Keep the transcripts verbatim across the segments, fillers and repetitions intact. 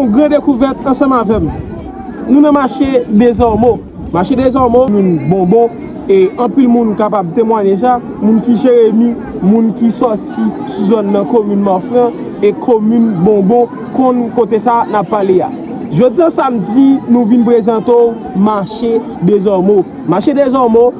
Gran dekouvèt ansanm avè m. Nou nan mache Dezòmo. Mache Dezòmo, moun Bonbon, e anpil moun kapab temwanye sa, moun ki Jeremi, moun ki sòti sou zòn nan komin Mòfran e komin Bonbon konn kote sa n ap pale a. Jodi a samdi, nou vin prezante w mache Dezòmo. Mache Dezòmo,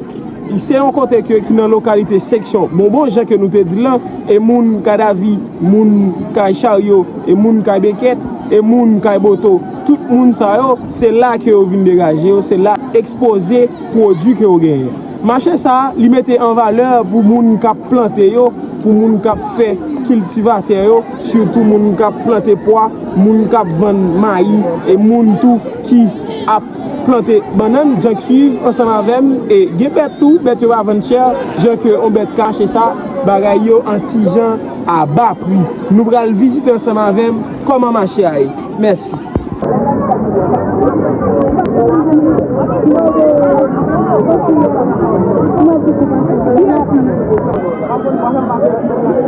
se yon kote ke, ki nan lokalite seksyon Bonbon, jan ke nou te di l lan, e moun Kadavi, moun kay Charyo, e moun kay Bekèt, e moun kay Boto, tout moun sa yo, se la ke yo vin degaje yo, se la ekspoze pwodui ke yo genyen. Mache sa a, li mete an valè pou moun k ap plante yo, pou moun k ap fè kiltivatè yo, sitou moun k ap plante pwa, moun k ap vann mayi, e moun tou ki ap plante bannann. Jan k swiv ansanm avè m, e gen bèt tou, bèt yo pa vann chè, jan ke yon bèt ka achte sa, bagay yo an ti jan a ba pri. Nou pral vizite ansanm avè m kòman mache a ye. Mèsi.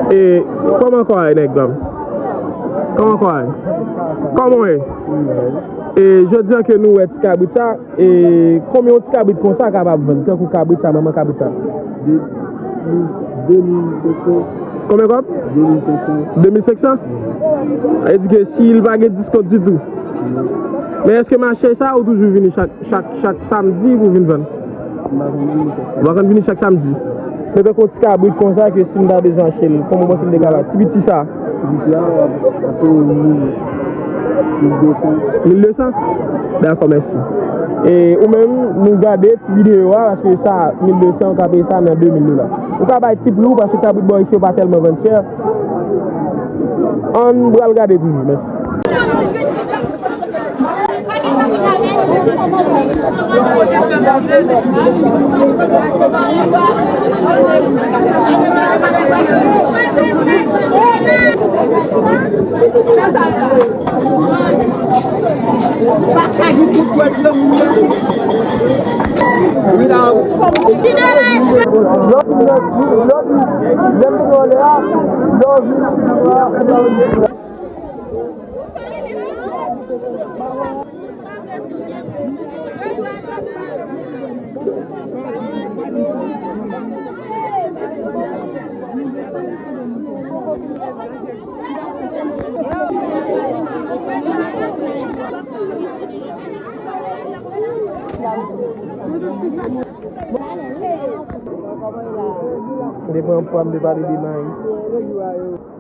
E kòman kò a ye, nèg la? Kòman kò a ye? Kòman w ye? E jodi a ke nou wè ti kabrit sa, e konbyen yon ti kabrit konsa kapab vann? Tankou kabrit sa, manman kabrit sa. De, de mil senk san. Konbyen kòb? De mil senk san. De mil senk san? Sa vle di ke si l pa gen diskont ditou. Men èske mache sa ou toujou vini chak, chak, chak samdi pou vin vann? M pa konn vini chak. Ou pa konn vini chak samdi? Men tankou yon ti kabrit konsa ke si m ta bezwen achte l, kòman w panse m te ka ba ti piti sa? Ti piti a, ap, ap mil, mil de san. Mil de san? Dakò, mèsi. E ou menm, nou gade ti videyo a, paske sa, mil de san, ou ka peye sa nan de mil dola. Ou ka bay ti pri w, paske kabrit bò isi yo pa tèlman vann chè. Ann pral gade toujou, mèsi. M te pran pwa, m te pale de mayi.